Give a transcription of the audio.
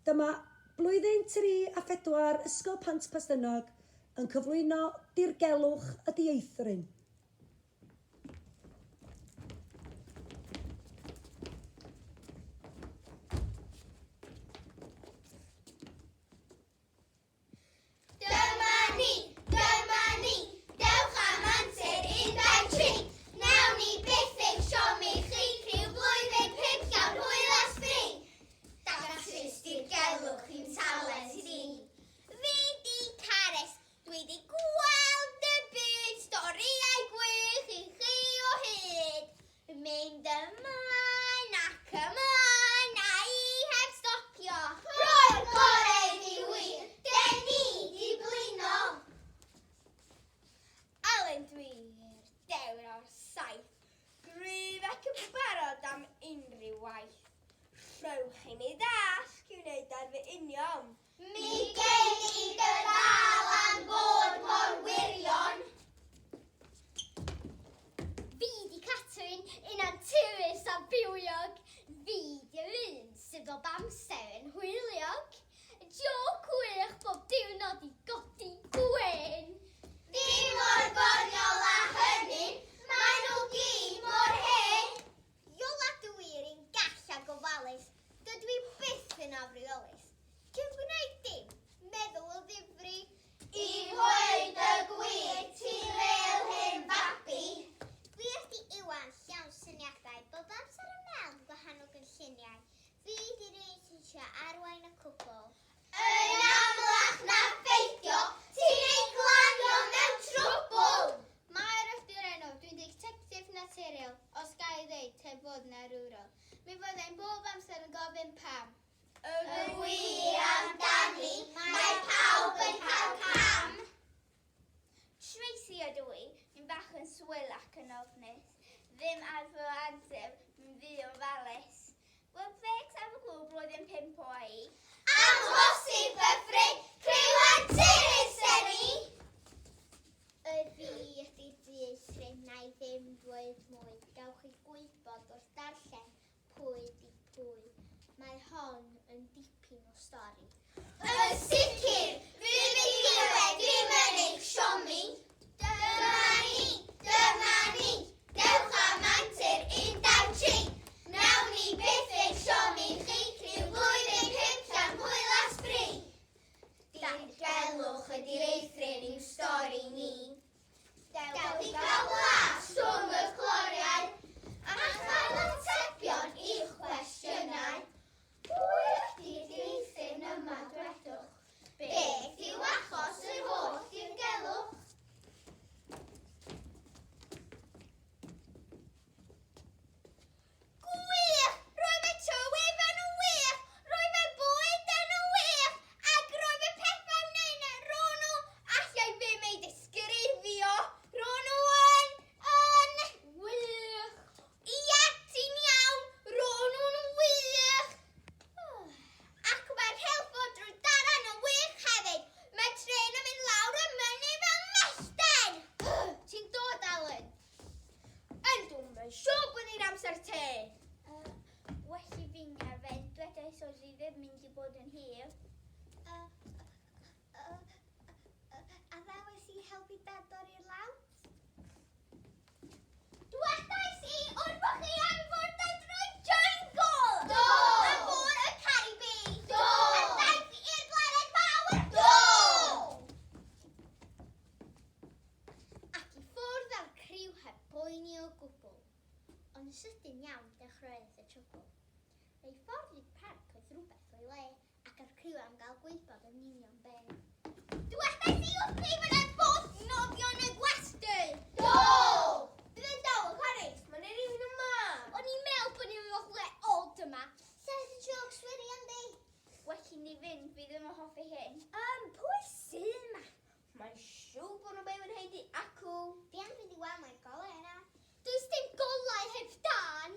Dyma blwyddyn 3 a phedwar Ysgol Pant Pastynog yn cyflwyno Dirgelwch y Dieithryn. Dyma ni, dyma ni, dewch am antur, un, dau, tri. Nawn ni byth eich siomi chi, criw blwyddyn pump llawn hwyl a sbri. Datrys dirgelwch i'n talent ni. Fi di Carys, dwi di gweld y byd, storïau gwych i chi o hyd. Mynd ymlaen ac ymlaen a'i heb stopio. Rhoi'r gorau iddi wir, den ni di blino. Alun dwi'r dewr o'r saith, gryf ac yn barod am unrhyw waith. Rhowch i mi ddasg i'w wneud ar fy union. Mi gei di dy ddal am fod mor wirion. Fi di Catrin, un anturus a bywiog. Fi di'r un sydd bob amser yn hwyliog. Jôc wych bob diwrnod i godi gwên. Dim mor ddoniol â hynny, maen nhw gyd mor hen. Iola dw i yr un gall a gofalus, dydw i byth yn afreolus. Cyn gwneud dim, meddwl o ddifri. I ddweud y gwir, ti fel hen fabi. Dwi ydi Iwan, llawn syniadau, bob amser yn mewn gwahanol gynlluniau. Fi di'r un sy'n trio arwain y cwbl. Yn amlach na pheidio, ti'n ein glanio mewn trwbl! Mair ydy'r enw, dwi'n dditectif naturiol, os ga i ddeud, heb fod yn arwrol. Mi fyddai'n bob amser yn gofyn pam. Y gwir amdani, mae pawb yn cael cam! Tracy ydw i, mi'n bach yn swil ac yn ofnus. Ddim ar fy antur, mi'n ddu yn falus. Wel, Felix am y glw blwyddyn pump oed. Amhosib fy ffrind, criw anturus dyn ni! Y fi ydy'r dieithryn, na i ddim dweud mwy. Gawch chi gwybod wrth darllen pwy di pwy. Mae hon yn dipyn o stori. Yn sicr, fydd y diwedd ddim yn eich siomi. Dyma ni, dyma ni, dewch am antur, un, dau, tri. Nawn ni byth eich siomi chi, criw blwyddyn pump llawn hwyl a sbri. Dirgelwch ydi'r eithryn i'w stori ni. Dewch i gael blas rhwng y cloriau a chael atebion i'ch cwestiynau. Pwy ydi'r dieithryn yma dwedwch? Beth yw achos yr holl ddirgelwch? Gwych! Roedd y tywydd yn wych, roedd y bwyd yn wych, ac roedd y pethau wneud ro'n nhw, allai ddim eu disgrifio, ro'n nhw yn, yn wych. Ia, ti'n iawn, ro'n nhw'n wych. Ac mae'r rheilffordd drwy Daran yn wych hefyd. Mae trên yn mynd lawr y mynydd fel mellten. Ti'n dod, Alan? Yndw, mae'n siŵr bod ni'n amser te. Uh, well i fi na fe, dwedais oedd i ddim mynd i bod yn hir. Uh, uh, uh, a ddawes i helpu dad dorri'r lawnt? Dwedais i wrthoch chi am fod yn drwy jungle! Do! A môr y Caribi! Do! A daith i'r blaned fawr! Do! Ac i ffwrdd â'r criw heb boeni o gwbl. Ond yn sydyn iawn dechreuodd y trwbl. Ei ffordd i'r parc oedd rhywbeth o'i le, ac â'r criw am gael gwybod yn union be. Dwedais i wrth chi fod e'n bod nofio yn y gwesty! Do! Bydd yn dal, Carys, mae 'na rywun yma! O'n i'n meddwl bod ni'n mewn rhywle od yma. Lle oedd y jôcs wirion di? Well i ni fynd, fi ddim yn hoffi hyn. Pwy sydd yma? Mae'n siŵr bod nhw'n byw yn Heidi acw. Fi am fynd i weld mae'r golau yna. Does dim golau heb dân.